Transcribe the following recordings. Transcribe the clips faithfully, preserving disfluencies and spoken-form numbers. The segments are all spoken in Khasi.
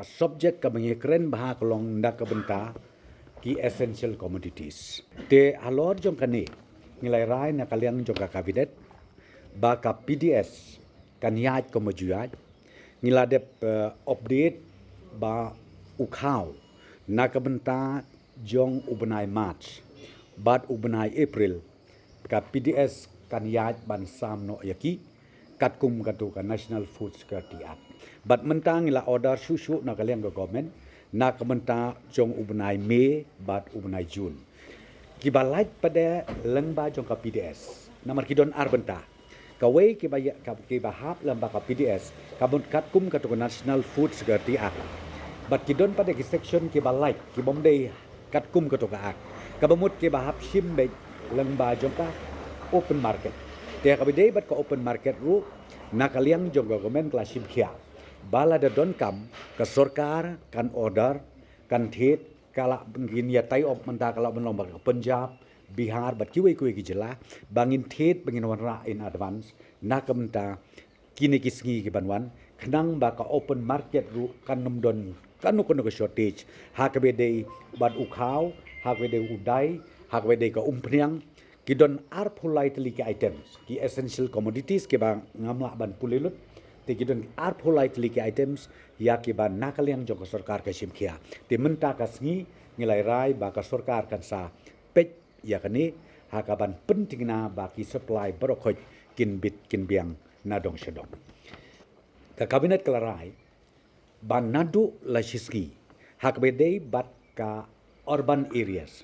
Subject kaba ngi kren bha ka long na ka bynta ki essential commodities. Te halor jong kane, ngi la rai na ka liang jong ka cabinet ba ka P D S kan ïaid kumba ju ïaid. Ngi la dep, eh, update ba u khaw na ka bynta jong u bnai March bad u bnai April, ka P D S kan ïaid ban sam noh ïa ki katkum katu ka National Food Security Act. Bad mynta ngi la order shuh shuh na ka liang ka government na ka bynta jong u bnai May bad u bnai June. Kiba lait pat de lyngba jong ka P D S, namar ki don ar bynta. Kawei kiba ïa-, ka-, kiba hap lyngba ka P D S, ka mut katkum katu ka National Food Security Act. Bad ki don pat de ki section kiba lait, ki bym dei katkum katu ka act. Kaba mut kiba hap shim beit lyngba jong ka open market. Te kaba dei bad ka open market ruh, na ka liang jong ka government ka la shim khia ba lada donkam, ka sorkar kan order, kan thied, ka la ngin ïa tie up mynta, ka la ban long bad ka Punjab, Bihar bad kiwei kiwei ki jylla, ba ngin thied, ba ngin wanrah in advance na ka bynta kine ki sngi ki ban wan, khnang ba ka open market ruh kan ym don kano kano ka shortage, ha kaba dei bad u khaw, ha kaba dei u dai, ha kaba dei ka umphniang. Ki don arphew lai tylli ki items, ki essential commodities kiba ngam lah ban pule lut. Te ki don arphew lai tylli ki items ïa kiba na ka liang jong ka sorkar ka shim khia. Te mynta ka sngi ngi la rai ba ka sorkar kan sa peit ïa kane, ha kaban pynthikna ba ki supply baroh khoit kin bit kin biang na dong sha dong. Ka cabinet ka la rai ba naduh la shi sngi, ha kaba dei bad ka urban areas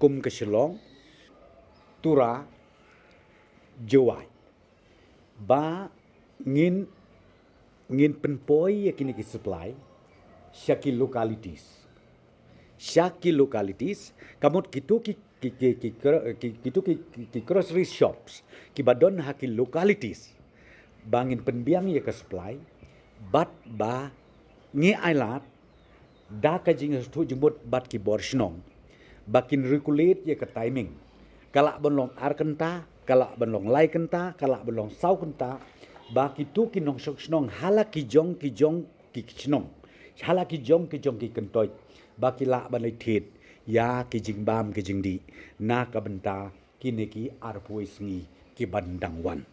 kum ka Shillong, Tura, Jowai, ba ngin, ngin pynpoi ïa kine ki supply sha ki localities. Sha ki localities, ka mut kitu ki, ki, ki, ki, ki, kitu ki, ki, ki grocery shops kiba don ha ki localities, ba ngin pynbiang ïa ka supply, bad ba ngi ailad da ka jingsngewthuh jingmut bad ki bor shnong, ba kin regulate ïa ka timing. Ka lah ban long ar kynta, ka lah ban long lai kynta, ka lah ban long saw kynta, ba kitu ki nongshong shnong ha la ki jong ki jong ki shnong, ha la ki jong ki jong ki kyntoit, ba ki lah ban leit thied ïa ki jingbam ki jingdih na ka bynta kine ki arphew sngi ki ban dang wan.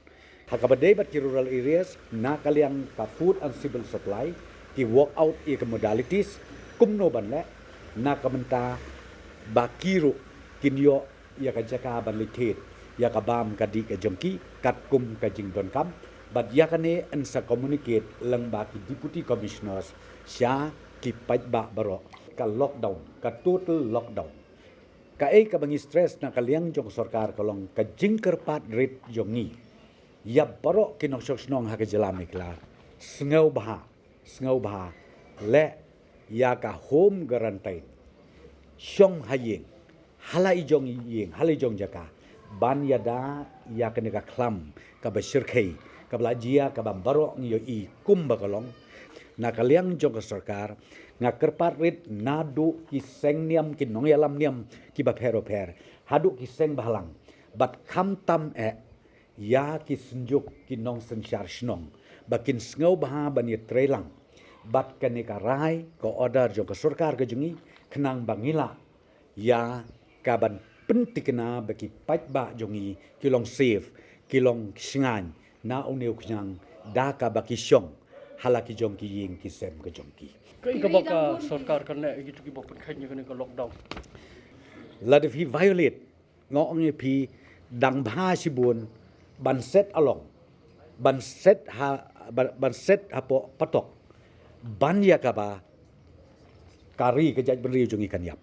Ha kaba dei bad ki rural areas, na ka liang ka Food and Civil Supply ki work out ïa ka modalities kumno ban leh, na ka bynta ba ki ruh kin ïoh ïa ka jaka ban leit thied ïa ka bam ka dih ka jong ki katkum ka jingdonkam. Bad ïa kane yn sa communicate lyngba ki Deputy Commissioners sha ki paidbah baroh. Ka lockdown, ka total lockdown, kaei kaba ngi stress na ka liang jong ka sorkar ka long ka jingkyrpad rit jong ngi ïa baroh ki nongshong shnong ha ka jylla Meghalaya. Sngewbha, sngewbha leh ïa ka home quarantine, shong ha ïing, ha la i jong i ïing, ha la i jong jaka, ban ïada ïa kane ka khlam kaba shyrkhei, kaba la jia, kaba baroh ngi ïohi kumba ka long. Na ka liang jong ka sorkar, nga kyrpad rit naduh ki seng niam, ki nongïalam niam kiba pher bapher, haduh ki seng bhalang, bad khamtam eh ïa ki synjuk, ki nongsynshar shnong, ba kin sngewbha ban ïatreilang bad kane ka rai, ka order jong ka sorkar ka jong ngi, khnang ba ngi lah ïa kaban pynthikna ba ki paidbah jong ngi ki long safe, ki long shngaiñ na une u khñiang da kaba ki shong ha la ki jong ki ïing ki sem ka jong ki. Kaei kaba ka sorkar kan leh ïa kitu kiba pynkheiñ ïa kane ka lockdown? Lada phi violate, nga ong ïa phi, dang bha shibun ban set along, ban set ha, ban, ban set hapoh patok, ban ïa kaba ka ri ka jaitbynriew jong ngi kan ïap.